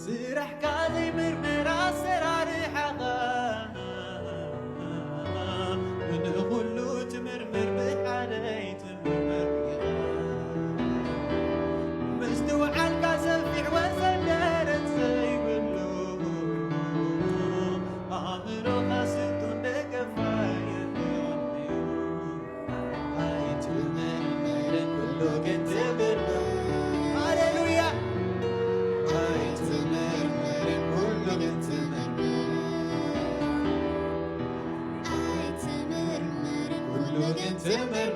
ስራሕካ ዘይምርምር ኣሰራርሓኻ ንኹሉ ትምርምር ብሓደ ኣይትምርምር ኢኻ። ምስትውዓልካ ሰፊሕ ወሰን ደረት ዘይብሉ ኣእምሮኻ ስልጡን ደገፋ የለን እዩ። ኣይትምርምር ኩሉ ግን ትምርምር። ሃሌሉያ። ኣይትምርምር ኩሉ ግን ትምርምር። ኣይትምርምር ኩሉ ግን ትምርምር።